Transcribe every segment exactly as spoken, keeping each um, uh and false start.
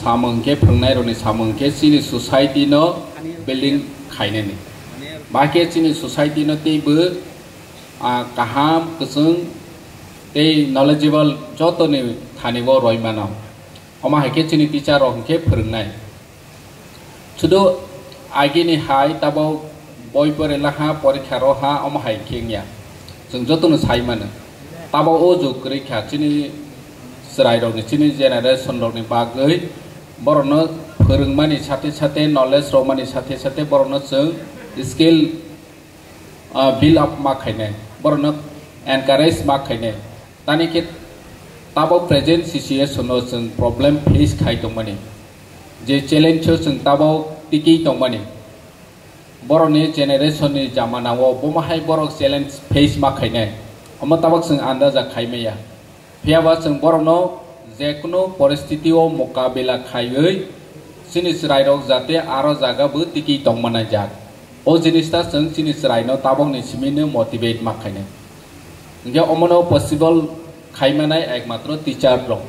Samung khe phwrwngnairokni samung khe chini society no building khainani. Ba khe chini society no teibo, ah, kaham, kwchwng tei knowledgeable jotoni thani bo roi mano. Omo hai khe chini teacher rok hwnkhe phwrwngnai. Sudu agini hai tabok boi pore laha, porikha roha, omo hai khe wngya. Chwng jotono sai mano. Tabok o jug kwrwi kha chini chwrairokni, chini generation rokni bagwi borokno phwrwngmani sathe sathe, knowledge rwmani sathe sathe borokno chwng skill, ah, build up ma khainai, borokno encourage ma khainai. Tani khe tabok present situation o chwng problem face khai tongmani, je challenge o chwng tabok tikwi tongmani, borokni generation ni jamana o bomo hai borok challenge face ma khainai, omo tabok chwng andaja khai maya. Phiya ba chwng borokno jekunu poristiti o mokabila khaiwi chini chwrairok jate aro jaga bo tikwi tongma naijak. O jinista chwng chini chwraino tabokni simino motivate ma khainai. Hwnkhe omono possible khaimanai ekmatro teacher rok.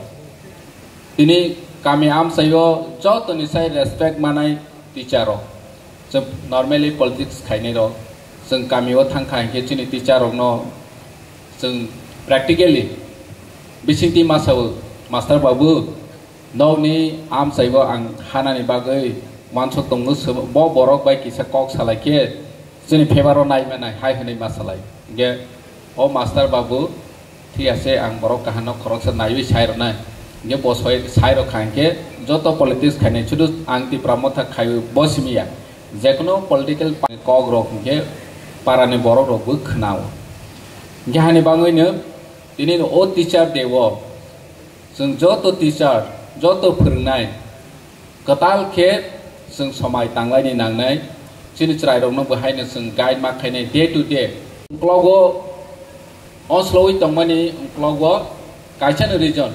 Tini kami amchaio jotoni sai respect manai teacher rok. Chwng normally politics khainai rok, chwng kami o thang kha hinkhe chini teacher rok no chwng practically bisingtwi masa o, "Master babu, nokni amchai o ang hanani bagwi uansuk tongo, bo borok bai kisa kok salai khe chini favor o nai manai," hai hwnwi ma salai. Hinkhe o master babu Thik ase, ang borok kaham no khoroksa naiwi sai rwnai. Hinkhe bo soi-, sai rwkha hinkhe joto politics khainai, sudu ang Tipra Motha khaiwi bo simi ya. Jekunu political pa-, kok rok hinkhe para ni borok rok bo khwnao. Hinkhe hani bangwi no tini no o teacher day o chwng joto teacher, joto phwrwngnai, kwtal khe chwng somai tanglaini nangnai, chini chwrairokno bo haino chwng guide ma khainai day to day. Uklogo o slowi tongmani uklogo kaisano reason,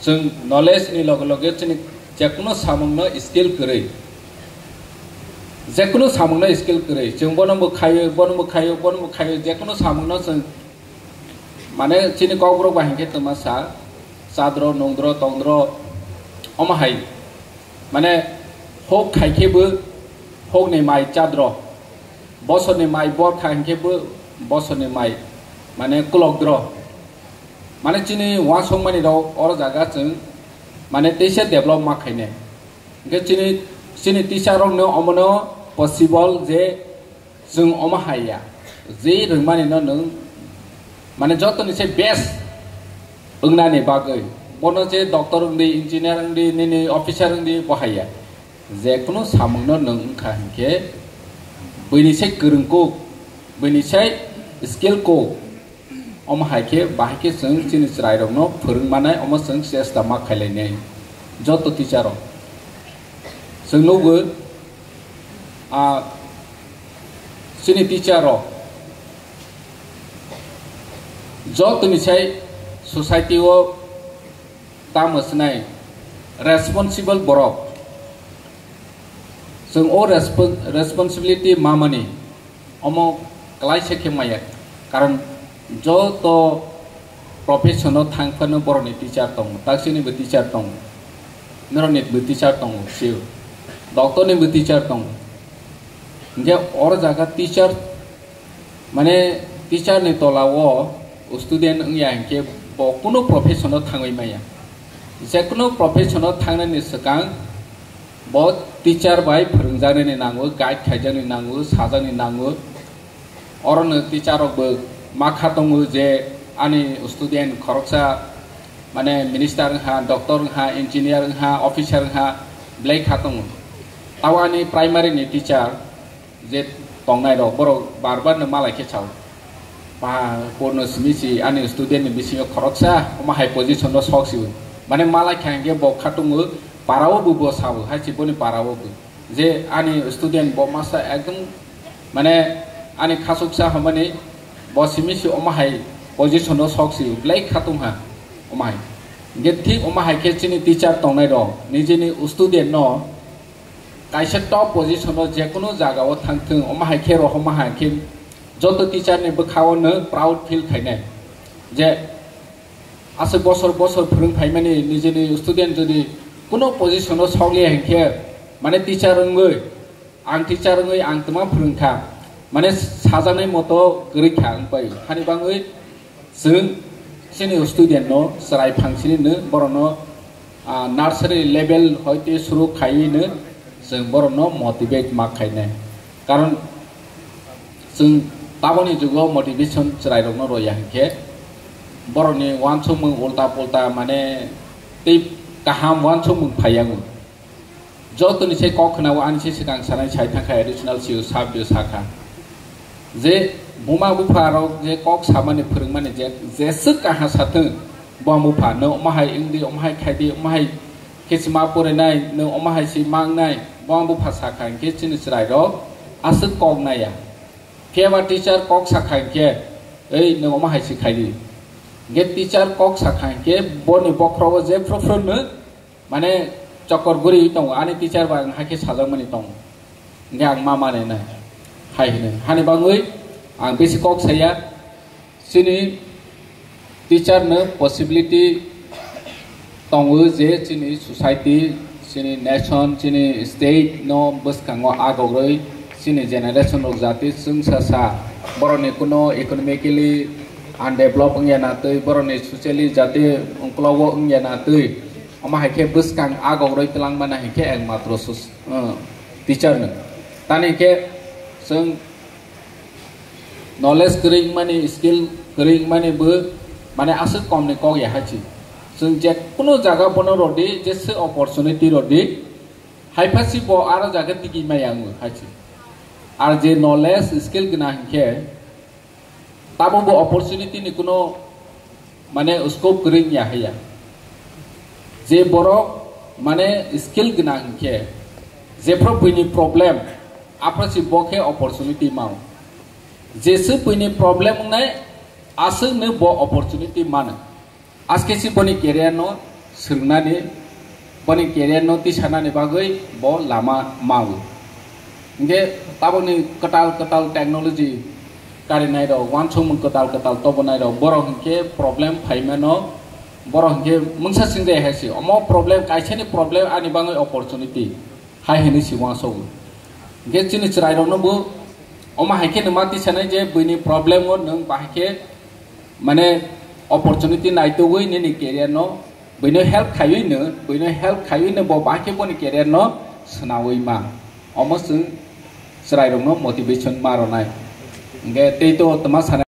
chwng knowledge ni loge loge chini jekunu samungno skill kwrwi, jekunu samungno skill kwrwi, chwng bono bo khaio, bono bo khaio, bono bo khaio, jekunu samungno chwng Mane chini kokborok bai hinkhe twma sa, chadro, nungdro, tongdro, omo hai. Mane hok khai khe bo hokni mai chadro, bosorni mai bor kha hinkhe bo bosorni mai, mane kulokdro. Mane chini uansukmani rok oro jaga chwng mane teisa develop ma khainai. Hinkhe chini, chini teacher rokno omono possible je Chwng omo hai ya, je rwngmani no nwng, mane, jotoni se best wngnani bagwi, bono je doctor wngdi, engineer wngdi, nini officer wngdi, bo hai ya. Jekunu samungno nwng wngkha hinkhe, buini sai kwrwng kuk, buini sai skill kuk, Omo hai khe bahai khe chwng chini chwrairokno phwrwng manai, omo chwng chesta ma khailainai joto teacher rok. Chwng nukgo, ah, chini teacher rok jotoni sai society o tamo swnai responsible borok. Chwng o respon-, responsibility mamani omo klaisa khe maya, karon joto profession o thang phano borokni teacher tongo, taksini bo teacher tongo, norokni bo teacher tongo, sio doctor ni bo teacher tongo. Hinkhe oro jaga teacher, mane, teacher ni tola o student wngya hinkhe bo kunu profession o thangwi maya. Jekunu profession o thangnani swkang bo teacher bai phwrwngjaknani nango, guide khaijaknani nango, sajaknani nango. Orono teacher rok bo ma kha tongo je ani student khoroksa, mane, minister wngha, doctor wngha, engineer wngha, officer wngha, belai kha tongo. Tabo ani primary ni teacher je tongnai rok, borok bar bar no malai khe sao, "Ba, porno simi si ani student ni bisingo khoroksa omo hai position o sok si," mane, malai kha hinkhe bo khatungo, para o bo, bo sao hai si boni para o bo je ani student bo masa ekdom, mane, ani khasuksa hamani bo simi si omo hai position o sok si belai khatung ha omo hai. Hinkhe thik omo hai khe chini teacher tongnai rok nijini student no kaisa top position o jekunu jaga o thang thung, omo hai khe rohorma hai khe joto teacher ni bwkha o nwng proud feel khainai je aswk bosor bosor phwrwng phaimani nijini student jodi Kuno position o sokliya hinkhe, mane teacher wngwi, ang teacher wngwi ang twma phwrwngkha, mane sajaknai moto kwrwikha wngpai. Hani bangwi chwng chini student no chwrai phangsini no borokno, ah, nursery level hoite suru khaiwi no chwng borokno motivate ma khainai. Karon chwng taboni jugo motivation chwrairokno roya hinkhe borokni uansukmung ulta pulta mane tei kaham uansukmung phaiyango. Jotoni se kok khwnao ani se swkang sanai sai thangkha additional C E O sir sakha je buma bupha rok je kok samani phwrwngmani je jeswk kaha sathwng buma bupha no omo hai wngdi omo hai khaidi omo hai khe se ma porinai no omo hai se mangnai buma bupha sakha hinkhe chini chwrairok aswk kok naiya. Phiya ba teacher kok sakha hinkhe ei no omo hai se khaidi hinkhe teacher kok sakha hinkhe boni bokhorogo je phru phru no mane chokor guri tongo, ani teacher ba ang hakhe sajakmani tongo. Hinkhe ang ma manai nai hai hwnwi. Hani bangwi ang bisi kok saya, chini teacher no possibility tongo je chini society, chini nation, chini state no bwskango agogrwi chini generation rok jati chwngsa sa borokni kuno economically undeveloped wngya na twi, borokni socially jati ungklogo wngya na twi. Omo hai khe bwskang agogroi twlang mani hai khe ekmatro sus-, uh, teacher no. Tani khe chwng knowledge kwrwi wngmani, skill kwrwi wngmani bo mane aswk kom ni kok ya hai se. Chwng je kuno jaga bono rodi, je se opportunity rodi, hai pha si bo aro jaga tigi maya wngo hai se. Ar je knowledge, skill gwnang hinkhe, tabo bo opportunity ni kuno mane scope kwrwi ya haya. Je borok mane skill gwnang hinkhe, jephru buini problem, aphru si bo khe opportunity mao. Jesu buini problem wngnai, aswk no bo opportunity mano. Aske si boni career no swrwngnani, boni career no tisanani bagwi bo lama mao. Hinkhe tabokni kwtal kwtal technology karinai rok, uansukmung kwtal kwtal tobonai rok, borok hinkhe problem phaimano, borok hinkhe mungsa singjai hai se. Omo problem, kaisani problem ani bagwi opportunity. Hai hwnwi si uansukgo. Hinkhe chini chwrairokno bo omo hai khe nwng ma tisanai je buini problem o nwng bahai khe mane opportunity naitugwi nini career no buino help khaiwi no, buino help khaiwi no bo bahai khe boni career no swnawi ma. Omo chwng chwrairokno motivation ma rwnai. Hinkhe tei to twma sana